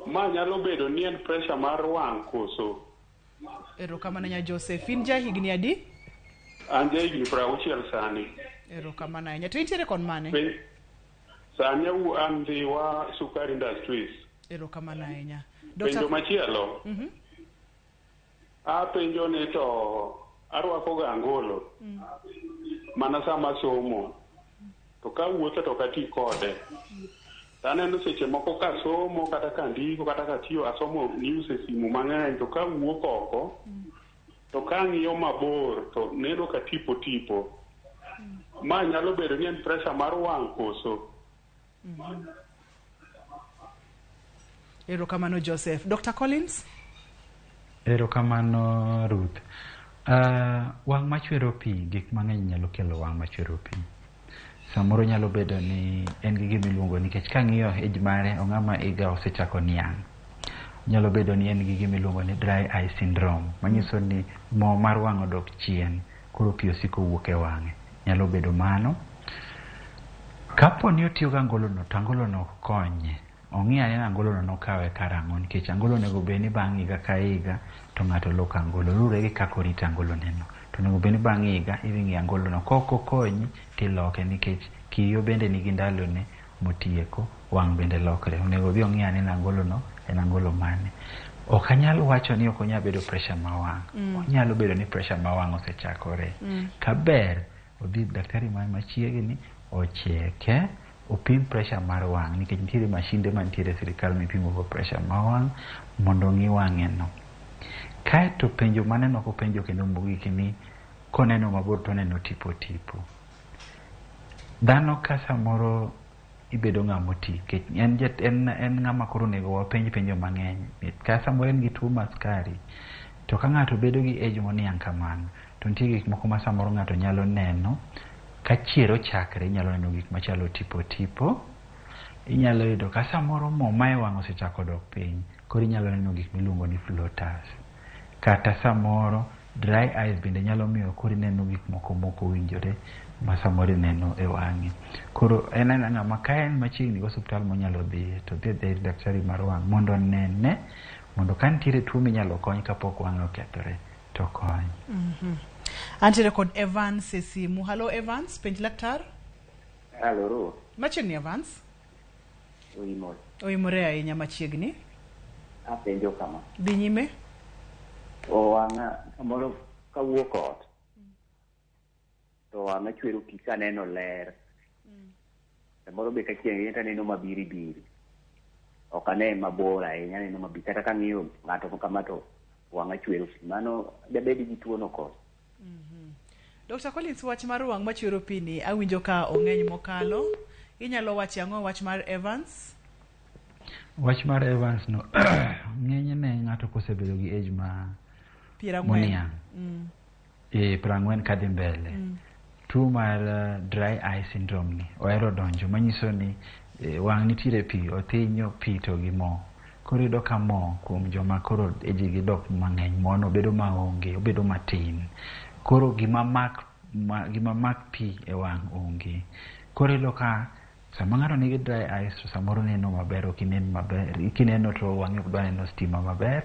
L: Ma nyalo bedo ni en pressure mar wang' koso?
A: Erokamano nya Joseph. In ja higni adi?
L: An ja higni 60 sani.
A: Erokamano ahinya. To intiere kon mane?
L: Sani an Ndhiwa Sukari Industries.
A: Erokamano ahinya.
L: Penjo machielo. Apenjo ni to arwako ga angolo mana sama somo, to kawuotho to ok ati kode. To aneno seche moko kasomo kata kandiko kata katiyo asomo news e simu mang'eny to kawuok oko to kang'iyo mabor to neno ka tipo tipo. Ma nyalo bedo ni en pressure mar wang' koso?
A: Erokamano Joseph. Dr. Collins?
B: Erokamano Ruth. Wang' machwero pi, gik mang'eny nyalo kelo wang' machwero pi. Samoro nyalo bedo ni en gi gima iluongo nikech kang'iyo age mare, ong'ama higa osechako niang'. Nyalo bedo ni en gi gima iluongo ni dry eye syndrome, manyiso ni mo mar wang' odok chien, koro pi osiko wuok e wang'e. Nyalo bedo mano. Kapo ni otiyo gi angolo no, to angolo no ok konye. Ong'i ane ni angolo no nokawe karang'o, nikech angolo onego bed ni bang' higa ka higa to ng'ato loko angolo, luwore gi kaka orito angolo neno. To onego bed ni bang' higa idhi ng'iyo angolo no, kok okonyi tiloke nikech kiyo bende nigi ndalone motieko, wang' bende lokre. Onego odhi ong'i ane ni angolo no en angolo mane. Ok anyal wacho ni ok onyal bedo pressure ma wang'. Onyalo bedo ni pressure ma wang' osechakore. Kaber, odhi daktari man machiegni, ocheke, opim pressure mar wang' nikech nitiere mashinde mantiere e sirikal mipimo go pressure mar wang' mondo ong'i wang'e no. Kaeto penjo maneno kopenjo kendo mogik ni koneno mabor to oneno tipo tipo. Dhano ka samoro ibedo ng'ama oti nikech en ng'ama koro onego wapenj penjo mang'eny. Ka samoro en gi tuo mar sukari, to ka ng'ato bedo gi age moniang' kamano, to nitie gik moko ma samoro ng'ato nyalo neno ka chier ochakre inyalo neno gik machalo tipo tipo. Inyalo yudo ka samoro mo ma e wang' osechako dok piny, koro inyalo neno gik miluongo ni floaters. Kata samoro dry eyes bende nyalo miyo koro ineno gik moko mok owinjore ma samoro ineno e wang'i. Koro en aena ng'ama ka en machiegni gi osiptal monyalo dhiye to odhi adhiya ir daktari mar wang' mondo onene mondo ka nitiere tuo minyalo kony kapok wang'e okethore to okony.
A: Antiere kod Evans e simu. Hello Evans, penj laktar.
M: Hello Ruth.
A: Machiegni Evans.
M: Oimore.
A: Oimore ahinya machiegni.
M: Apenjo kama.
A: Dhi nyime.
M: Wang'a samoro kawuok ot to wang'a chwero pi kaneno ler. Samoro be ka chieng' rieny taneno mabiribiri. Ok ane mabor ahinya, aneno mabir. Kata kang'iyo ng'ato kama to wang'a chwero pi. Mano dabed gi tuo no koso?
A: Dr. Collins, wach mar wang' machwero pi ni awinjo ka ong'eny mokalo. Inyalo wacho ang'o wach mar Evans?
B: Wach mar Evans no, ng'enyne ng'ato kosebedo gi age ma
A: 40.
B: moniang', 40 kadhi mbele, tuo mar dry eye syndrome ni ohero donjo, manyiso ni wang' nitiere pi, othinyo pi to gi mo. Koro iyudo ka mo kuom joma koro age gi dok mang'eny, mono bedo maonge, obedo matin. Koro gima mak pi e wang' onge. Koro iyudo ka sama ng'ato nigi dry eyes to samoro neno maber, ok inen maber. Kineno to wang'i ok dwa neno stima maber,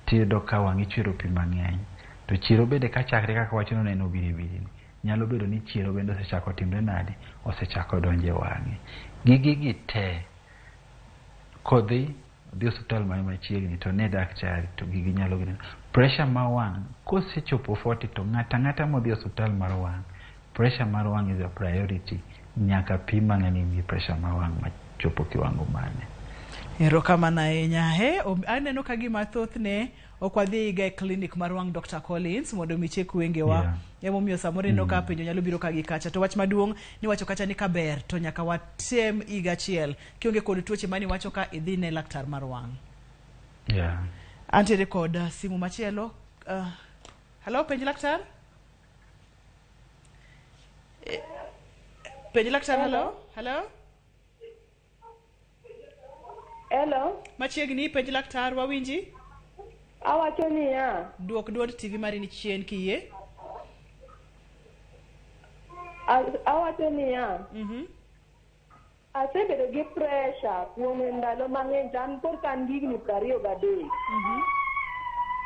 B: tiyudo ka wang'i chwero pi mang'eny. To chiro bende kachakre kaka wacho ni oneno biribiri ni, nyalo bedo ni chiro bende osechako timre nade, osechako donjo e wang'e. Gigi gi te, kodhi odhi osiptal mane machiegni to ne daktari to gigi nyalo gineno. Pressure mar wang' kosechopo 40 to ng'ata ang'ata modhi osiptal mar wang', pressure mar wang' is a priority. Nyaka pim mang'e ni in gi pressure mar wang' machopo kiwango mane.
A: Erokamano ahinya. He, aneno ka gima thothne ok wadhi ga e clinic mar wang' Dr. Collins mondo mi chek wengewa. Emomiyo samoro ineno ka penjo nyalo biro ka gi kacha. To wach maduong' niwacho kacha ni kaber to nyaka watem higa achiel. Kionge kod tuoche mani wacho ka idhi ne laktar mar wang'. Antiere kod simu machielo. Hello, penj laktar? Penj laktar, hello? Hello?
N: Hello.
A: Machiegni, penj laktar, wawinji?
N: Awacho niya.
A: Duok duond TV mari ni chien kiyie.
N: Awacho niya. Asebedo gi pressure kuom ndalo mang'eny to an koro ka an gi higni 23.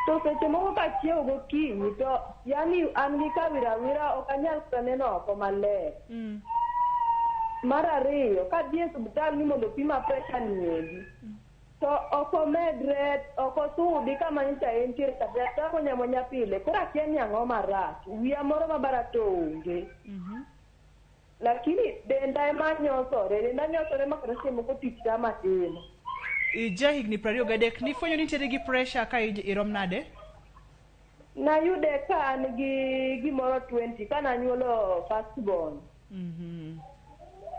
N: To seche moko kachiewo gokinyi to yani an gi kawirawira ok anyal kata neno oko maler. Mar ariyo, kadhi e osiptal ni mondo opima pressure ni endi, to ok omedre, ok osudi kama nyocha entiere kata amuonya amuonya pile. Koro akia ni ang'o marach. Wiya moro mabara to onge. Lakini denda ema nyosore, denda nyosore ma kata seche moko tich tama timo.
A: Ija higni 23, nifwenyo ni intiere gi pressure ka irom nade?
N: Nayude ka an gi gimoro 20 ka nanyuolo first born.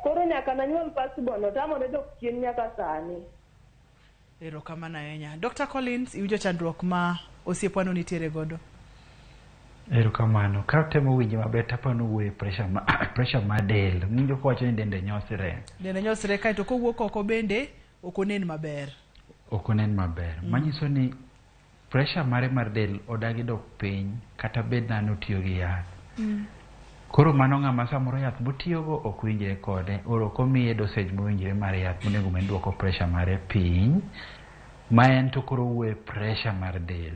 N: Koro nyaka nanyuol first born no tamore dok chien nyaka sani.
A: Erokamano ahinya. Dr. Collins, iwinjo chandruok ma osiepwano nitiere godo?
B: Erokamano. Ka temo winje maber taparo ni owuoyo e pressure ma pressure mar del. Winjo kowacho ni dende nyosre.
A: Dende nyosre kaeto kowuok oko bende ok onen maber.
B: Ok onen maber. Manyiso ni pressure mare mar del odagi dok piny kata bed na notiyo gi yath. Koro mano ng'ama samoro yath motiyogo ok winjre kode or ok omiye dosage mowinjre mar yath monego bed ni duoko pressure mare piny. Ma en to koro owuoyo e pressure mar del.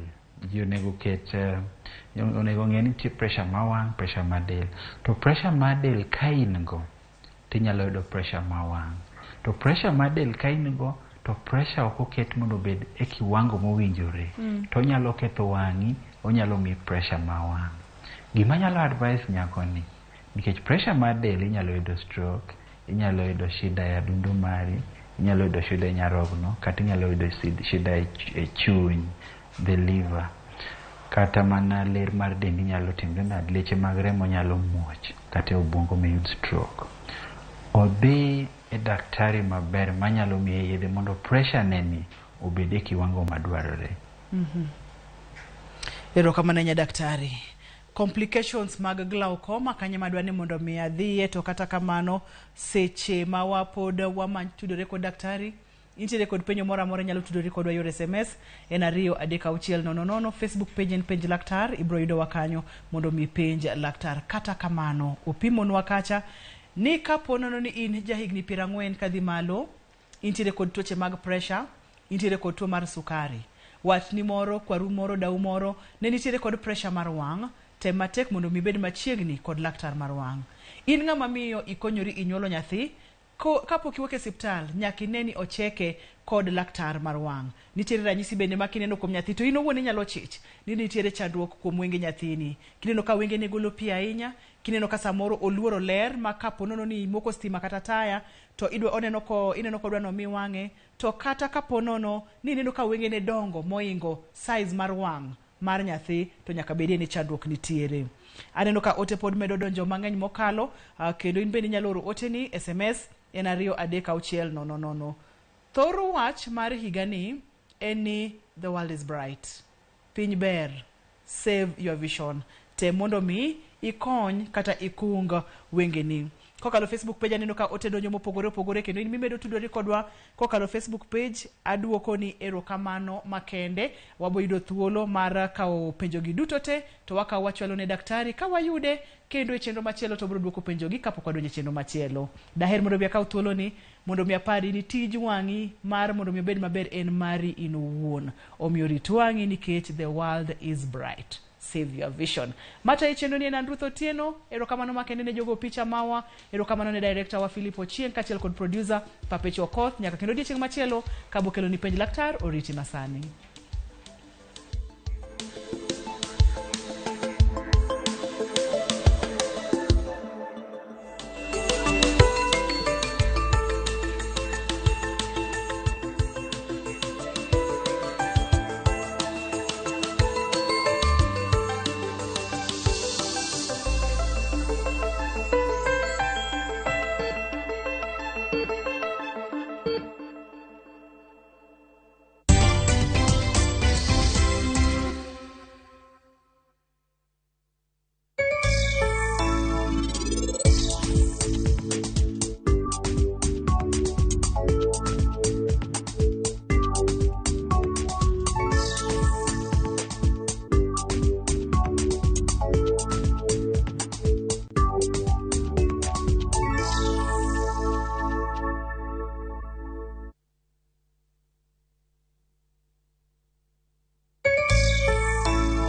B: Ji onego ket onego ng'e ni nitie pressure mar wang', pressure mar del. To pressure mar del ka in go tinyalo yudo pressure mar wang'. To pressure mar del ka in go to pressure ok oket mondo obed e kiwango mowinjore. To onyalo ketho wang'i, onyalo miyi pressure mar wang'. Gima anyalo advise nyako ni, nikech pressure mar del inyalo yudo stroke, inyalo yudo shida e adundo mari, inyalo yudo shida e nyarogno, kata inyalo yudo shida e chuny, the liver. Kata mana ler mar dendi nyalo timre nade, leche mag remo nyalo muoch, kata e obwongo miyud stroke. Odhi e daktari maber manyalo miye yedhe mondo pressure ne ni obed e kiwango madwarore.
A: Erokamano ahinya daktari. Complications mag glaucoma kanye madwa ni mondo mi adhiye to kata kamano seche ma wapod wamantudore kod daktari intiere kod penjo moro amora inyalo tudori kodwa yor SMS en 23600. Facebook page en Penj Laktar, ibiro yudowa kanyo mondo mi penj laktar. Kata kamano opimonwa kacha ni kapo nono ni in jahigni 40 kadhi malo, intiere kod tuoche mag pressure, intiere kod tuo mar sukari, watni moro, kwaru moro, dau moro ne nitiere kod pressure mar wang', tem matek mondo mi ibed machiegni kod laktar mar wang'. In ng'ama miyo ikonyori inyuolo nyathi, kapok iwuok e siptal nyaka ine ni ocheke kod laktar mar wang'. Nitiere ranyisi bende ma kineno kuom nyathi to in owuon inyalo chich ni nitiere chandruok kuom wenge nyathini. Kineno ka wengene golo pi ahinya, kineno ka samoro oluoro ler ma kapo nono ni imoko stima kata taya to idwa oneno ko ineno kodwa nomi wang'e, to kata kapo nono ni ineno ka wengene dongo moingo size mar wang' mar nyathi to nyaka bedie ni chandruok nitiere. Aneno ka ote pod medo donjo mang'eny mokalo, kendo in bende inyalo oro oteni SMS en 23600. Thor wach mar higani en ni the world is bright. Piny ber. Save your vision. Tem mondo mi ikony kata ikung wengeni. Kokalo Facebook page aneno ka ote donjo mopogore opogore kendo in mimedo tudori kodwa kokalo Facebook page aduoko ni erokamano makende. Wabo yudo thuolo mar kawo penjogi duto te to wakawo wachwalo ne daktari ka wayude kendo e chenro machielo to biro duoko penjogi kapok wadonjo e chenro machielo. Daher mondo mi akaw thuoloni mondo mi apari ni tij wang'i mar mondo mi obed maber en mari in owuon. Omiyo rit wang'i nikech the world is bright. Save your vision. Matayo chenro ni en an Ruth Otieno. Erokamano makende ne jogo picha mawa. Erokamano ne director wa Philip Ochieng kaachiel kod producer Papecho Okoth. Nyaka kendo odiechieng' machielo kabo kelo ni Penj Laktar oriti masani.